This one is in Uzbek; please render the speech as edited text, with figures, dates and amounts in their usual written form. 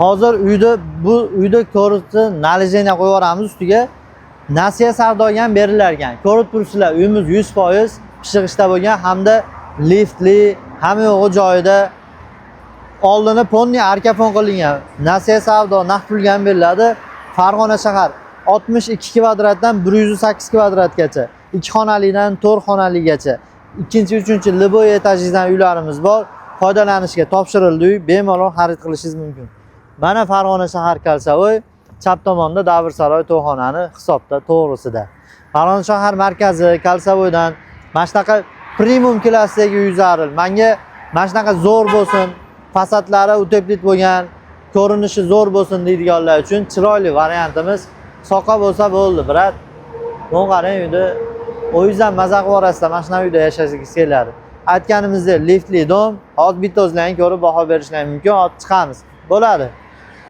Hozir uyda, bu uyda ko'ribdi, наложение qo'yib yuboramiz ustiga. Nasiya savdoga ham berilar ekan. Ko'rib turibsizlar, uyimiz 100% pishiq ishda bo'lgan hamda liftli, hamma yo'g'i joyida. Oldini полный arka fon qilingan. Nasiya savdo naqd pulga ham beriladi. Farg'ona shahar, 62 kvadratdan 108 kvadratgacha, 2 xonalidan 4 xonaligacha, ikkinchi, uchinchi, любой etajdan uylarimiz bor. Foydalanishga topshirildi uy, bemalol xarid qilishingiz mumkin. Mana Farg'ona shahar, Кольцевой, chap tomonda Davr saroy to'yxonani hisobda to'g'risida. Farg'ona shahar markazi Кольцевой dan mana shunaqa premium klassdagi uy zarur. Manga mana shunaqa zo'r bo'lsin, fasadlari утеплить bo'lgan, ko'rinishi zo'r bo'lsin deydiganlar uchun chiroyli variantimiz. Soqa bo'lsa bo'ldi, брат. Buni qarang, uyda o'zingiz ham maza qilib yuborasizlar, mana shunaqa uyda yashagingiz keladi. Aytganimizdek, liftli дом. Hozir bitta o'zlaring ko'rib baho berishlari mumkin. Hozir chiqamiz. Bo'ladi.